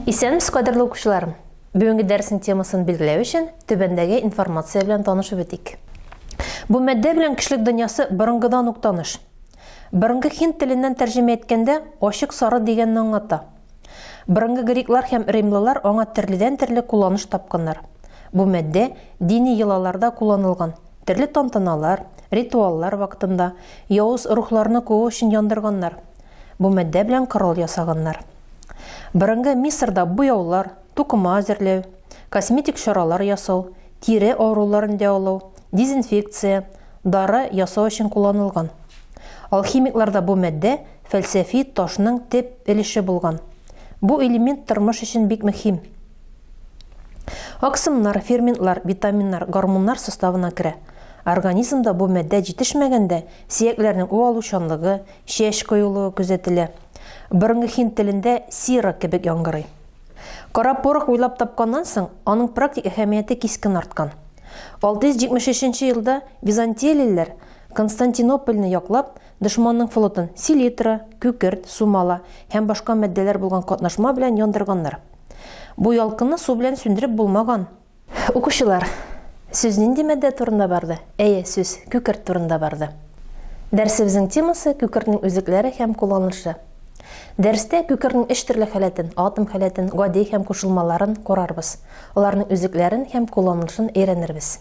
Исәнмесез, кадерле укучыларым! Бүгенге дәреснең темасын билгеләү өчен түбәндәге информация белән танышып үтик. Бу матдә белән кешелек дөньясы борынгыдан ук таныш. Борынгы һинд теленнән тәрҗемә иткәндә, ачык сары дигәнне аңлата. Борынгы греклар һәм римлылар аңа төрледән-төрле кулланыш тапканнар. Бу матдә дини йолаларда кулланылган, төрле тантаналар, ритуаллар вакытында явыз рухларны куу өчен яндырганнар. Бу матдә белән корал ясаганнар. Борынгы Мисырда буяулар, тукыма әзерләү, косметик чаралар ясау, тире авыруларын дәвалау, дезинфекция, дары ясау өчен кулланылган. Алхимикларда бу матдә фәлсәфи ташның төп өлеше булган. Бу элемент тормыш өчен бик мөһим. Аксымнар, ферментлар, витаминнар, гормоннар составына керә. Организмда бу матдә җитешмәгәндә, сөякләрнең уалучанлыгы, чәч коелуы күзәтелә. Борынгы һинд телендә сира кебек яңгырый. Кара порох уйлап тапканнан соң, аның практик әһәмияте кискен арткан. 673 нче елда византиялеләр Константинопольне яклап, дошманның флотын селитра, күкерт, сумала һәм башка матдәләр булган катнашма белән яндырганнар. Бу ялкынны су белән сүндереп булмаган. Укучылар, сүз нинди матдә турында барды? Әйе, сүз күкерт турында барды. Дәресебезнең темасы күкертнең үзлекләре һәм кулланышы. Дәрестә күкертнең өч төрле халәтен, атом халәтен, гади һәм кушылмаларын карарбыз. Аларның үзлекләрен һәм кулланылышын өйрәнербез.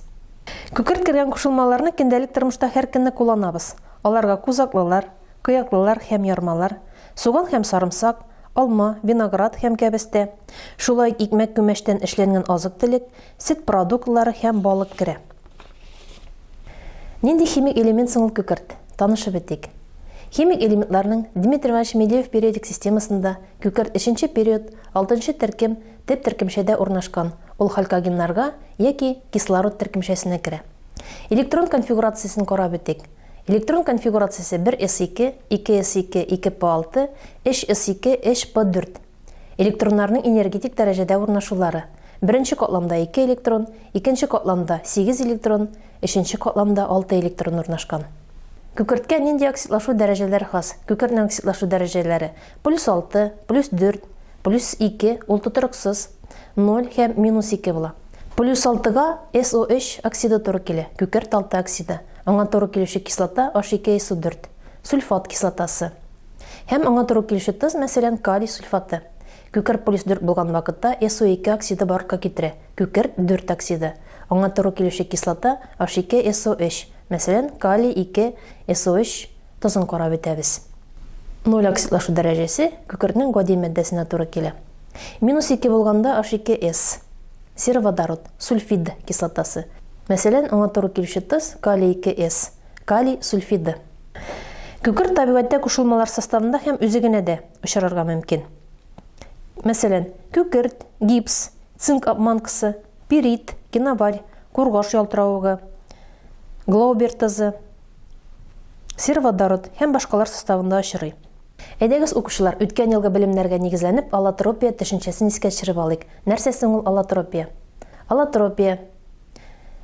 Күкерт кергән кушылмаларны көндәлек тормышта һәр көнне кулланабыз. Аларга кузаклылар, кыяклылар һәм ярмалар, суган һәм сарымсак, алма, виноград һәм кәбестә, шулай ук икмәк-күмәчтән эшләнгән азык-төлек, сөт продуктлары һәм балык керә. Нинди химик элемент соң ул күкерт? Танышып үтик. Химик элементларның Дмитрий Иванович Менделеев периодик системасында күкерт өченче период, алтынчы төркем, төп төркемчәдә урнашкан, ул халькогеннарга яки кислород төркемчәсенә керә. Электрон конфигурациясен карап үтик. Электрон конфигурациясе 1s2, 2s2, 2p6, 3s2, 3p4. Электроннарның энергетик дәрәҗәдә урнашулары. Беренче катламда 2 электрон, икенче катламда 8 электрон, өченче катламда 6 электрон урнашкан. Күкерткә нинди оксидлашу дәрәҗәләре хас? Күкертнең оксидлашу дәрәҗәләре плюс 6, плюс 4, плюс 2, ул тотрыксыз, 0 һәм минус 2 була. Плюс 6-га SO3 оксиды туры килә, күкерт 6 оксиды. Аңа туры килүче кислота H2SO4, сульфат кислотасы. Һәм аңа туры килүче тоз, мәсәлән, калий сульфаты. Күкерт плюс 4 булган вакытта SO2 оксиды барлыкка китерә, күкерт 4 оксиды. Аңа туры килүче кислота H2SO3, мәсәлән, калий 2 SO3 тозын карап үтәбез. Ноль оксидлашу дәрәҗәсе күкертнең гади матдәсенә туры килә. Минус 2 булганда H2S. Сероводород, сульфид кислотасы. Мәсәлән, аңа туры килүче тоз, калий 2С, калий сульфиды. Күкерт табигатьтә кушылмалар составында һәм үзе генә дә очрарга мөмкин. Мәсәлән, күкерт, гипс, цинк обманкасы, пирит, киноварь, кургаш ялтыравыгы, глаубер тозы, сероводород һәм башкалар составында очрый. Әйдәгез, укучылар, үткән елгы белемнәргә нигезләнеп, аллотропия төшенчәсен искә төшереп алыйк. Нәрсә соң ул аллотропия? Аллотропия,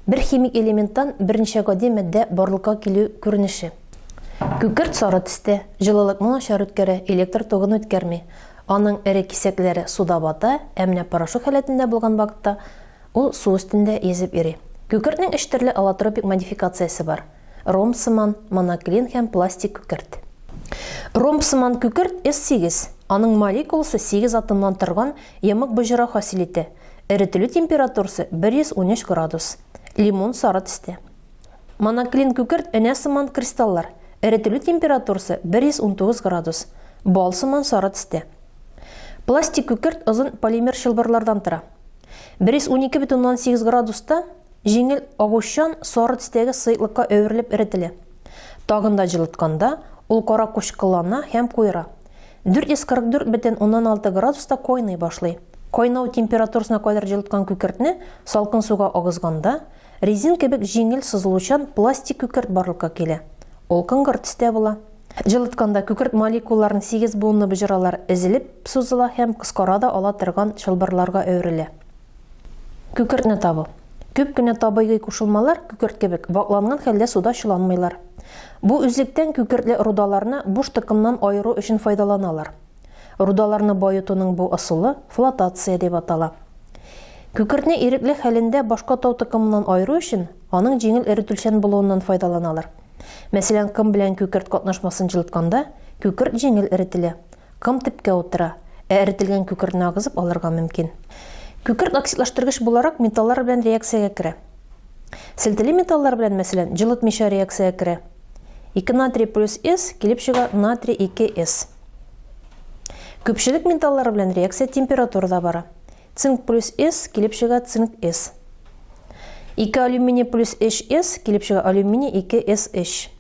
бер химик элементтан берничә гади матдә барлыкка килү күренеше. Күкерт сары төстә, җылылыкны начар үткәрә, электр тогын үткәрми. Аның эре кисәкләре суда бата, ә менә порошок халәтендә булган вакытта ул су өстендә йөзеп йөри. Күкертнең өч төрле аллотропик модификациясе бар. Ромб сыман, моноклин һәм пластик күкерт. Ромб сыман күкерт S8. Аның молекуласы 8 атомнан торган йомык боҗра хасил итә. Эретелү температурасы 113 градус. Лимон сары төстә. Моноклин күкерт энә сыман кристаллар. Эретелү температурасы 119 градус. Бал сыман сары төстә. Пластик күкерт озын полимер чылбырлардан тора. 112,8 градуста Җиңел агучан сары төстәге сыеклыкка әверелеп эретелә. Тагын да җылытканда, ул кара кучкыллана һәм куера. 444,6 градуста кайный башлый. Кайнау температурасына кадәр җылыткан күкертне салкын суга агызганда, резин кебек җиңел сызылучан пластик күкерт барлыкка килә. Ул коңгырт төстә була. Җылытканда күкерт молекулаларының сигез буынлы боҗралар өзелеп сузыла һәм кыскара да ала торган чылбырларга әверелә. Күкертне табу. Күп кенә табигый кушылмалар, күкерт кебек, вакланган хәлдә суда чыланмыйлар. Бу үзлектән күкертле рудаларны буш токымнан аеру өчен файдаланалар. Рудаларны баетуның бу ысулы флотация дип атала. Күкертне ирекле хәлендә башка тау токымыннан аеру өчен, аның җиңел эретүчән булуыннан файдаланалар. Мәсәлән, ком белән күкерт катнашмасын җылытканда, күкерт җиңел эретелә, ком төпкә утыра, ә эретелгән күкертне агызып алырга мөмкин. Күкерт оксидлаштыргыч буларак металлар белән реакциягә керә. Селтеле металлар белән, мәсәлән, җылытмыйча реакциягә керә. 2 натрий плюс С килеп чыга натрий 2 С. Күпчелек металлар белән реакция температурада бара. Цинк плюс С килеп чыга цинк С. 2 алюминий плюс 3 С килеп чыга алюминий 2 С 3.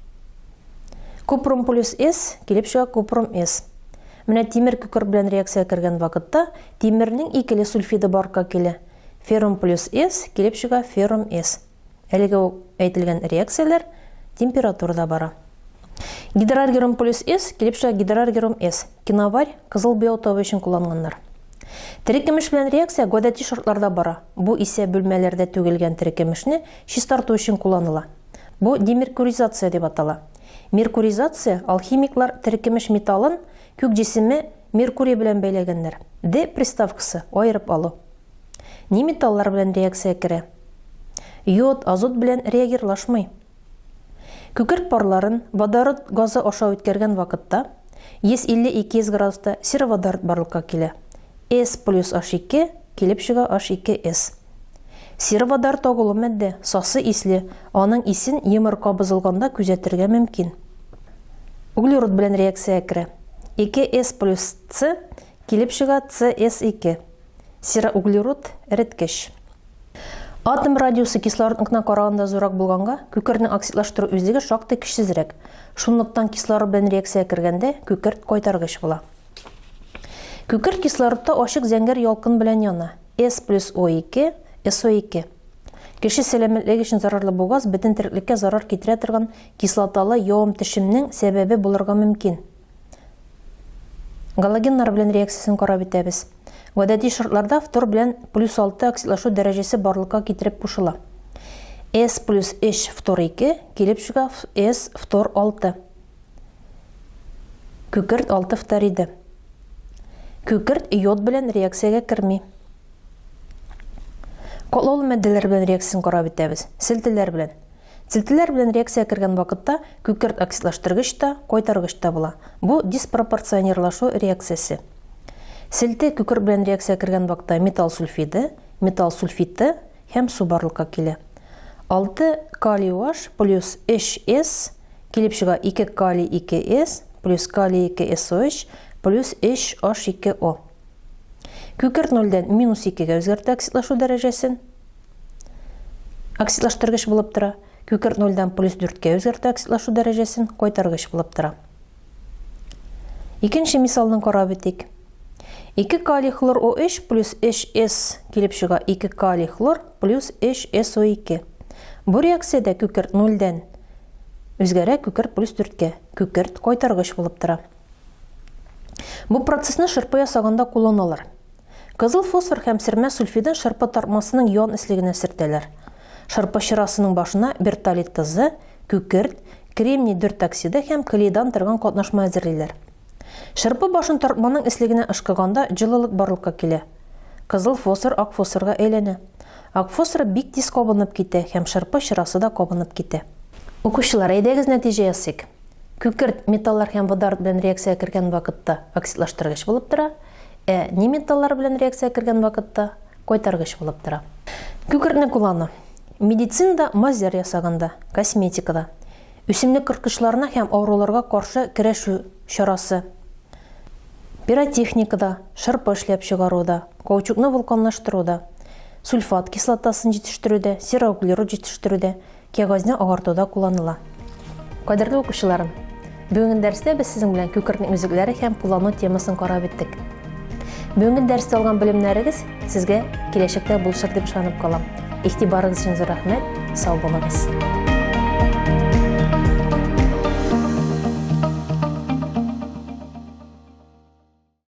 Купрум плюс С килеп чыга купрум С. Менә тимер күкерт белән реакция кергән вакытта тимернең икеле сульфиды барлыкка килә. Феррум плюс С килеп чыга феррум С. Әлеге үк әйтелгән реакцияләр температурада бара. Гидраргирум плюс С килеп чыга гидраргирум С. Киноварь кызыл буяу табу өчен кулланганнар. Терекөмеш белән реакция гадәти шартларда бара. Бу исә бүлмәләрдә түгелгән терекөмешне чистарту өчен кулланыла. Бу демеркуризация дип атала. Меркуризация, алхимиклар терекөмеш металлын күк җисеме Меркурий белән бәйләгәннәр. Де приставкасы, аерып алу. Ни металлар белән реакция керә? Йод, азот белән реагирлашмый. Күкерт парларын водород газы аша үткәргән вакытта 150-200 градуста сероводород барлыкка килә. S плюс H2 килеп чыга H2S. Сероводород агулы матдә, сасы исле, аның исен йомырка бозылганда күзәтергә мөмкин. Углерод белән реакциягә керә. 2S плюс С килеп чыга CS2. Сероуглерод эреткеч. Атом радиусы кислородныкына караганда зуррак булганга, күкертнең оксидлаштыру үзлеге шактый көчсезрәк. Шунлыктан кислород белән реакциягә кергәндә, күкерт кайтаргыч була. Күкерт кислородта ачык зәңгәр ялкын белән яна. S плюс O2, SO2. Кеше сәламәтлеге өчен зарарлы бу газ бөтен тереклеккә зарар китерә торган кислоталы явым-төшемнең сәбәбе булырга мөмкин. Галогеннар белән реакциясен карап үтәбез. Гадәти шартларда фтор белән плюс 6 оксидлашу дәрәҗәсе барлыкка китереп кушыла. S плюс 3 фтор 2 килеп чыга S фтор 6. Күкерт 6 фториды. Күкерт йод белән реакциягә керми. Катлаулы матдәләр белән реакциясен карап үтәбез. Селтеләр белән. Селтеләр белән реакциягә кергән вакытта күкерт оксидлаштыргыч та, кайтаргыч та була. Бу диспропорционирлашу реакциясе. Селте күкерт белән реакциягә кергән вакытта металл сульфиды, металл сульфиты һәм су барлыкка килә. 6 калий OH плюс 3 С килеп чыга 2 калий 2 С плюс калий 2 SOH плюс 3 H2O. Күкерт нольдән минус 2-гә үзгәртә оксидлашу дәрәҗәсен. Оксидлаштыргыч булып тора. Күкерт нольдән плюс 4-кә үзгәртә оксидлашу дәрәҗәсен, кайтаргыч булып тора. Икенче мисалны карап үтик. 2 калий хлор OH плюс 3S килеп чыга 2 калий хлор плюс 3 SO2. Бу реакциядә күкерт нольдән үзгәрә күкерт плюс 4-кә. Күкерт кайтаргыч булып тора. Бу процессны шырпы ясаганда кулланалар. Кызыл фосфор һәм сөрмә сульфидын шырпы тартмасының ян өслегенә сөртәләр. Шырпы чырасының башына бертолит тозы, күкерт, кремний дүртоксиды һәм клейдан торган катнашма әзерлиләр. Шырпы башын тартманың өслегенә ышкыганда җылылык барлыкка килә. Кызыл фосфор ак фосфорга әйләнә. Ак фосфор бик тиз кабынып китә һәм шырпы чырасы да кабынып китә. Укучылар, әйдәгез нәтиҗә ясыйк. Күкерт металлар һәм водород белән реакциягә кергән вакытта оксидлаштыргыч булып тора, ә неметаллар белән реакциягә кергән вакытта кайтаргыч булып тора. Күкертне куллану. Медицинада мазьләр ясаганда, косметикада, үсемлек корткычларына һәм авыруларга каршы көрәшү чарасы, пиротехникада, шырпы эшләп чыгаруда, каучукны вулканлаштыруда, сульфат кислотасын җитештерүдә, сероуглерод җитештерүдә, Кәгазьне агартуда кулланыла. Кадерле укучыларым, бүгенге дәрестә без сезнең белән күкертнең үзлекләре һәм куллану темасын карап үттек. Бүгенге дәрестә алган белемнәрегез сезгә киләчәктә булышыр дип ышанып калам. Игътибарыгыз өчен зур рәхмәт, сау булыгыз.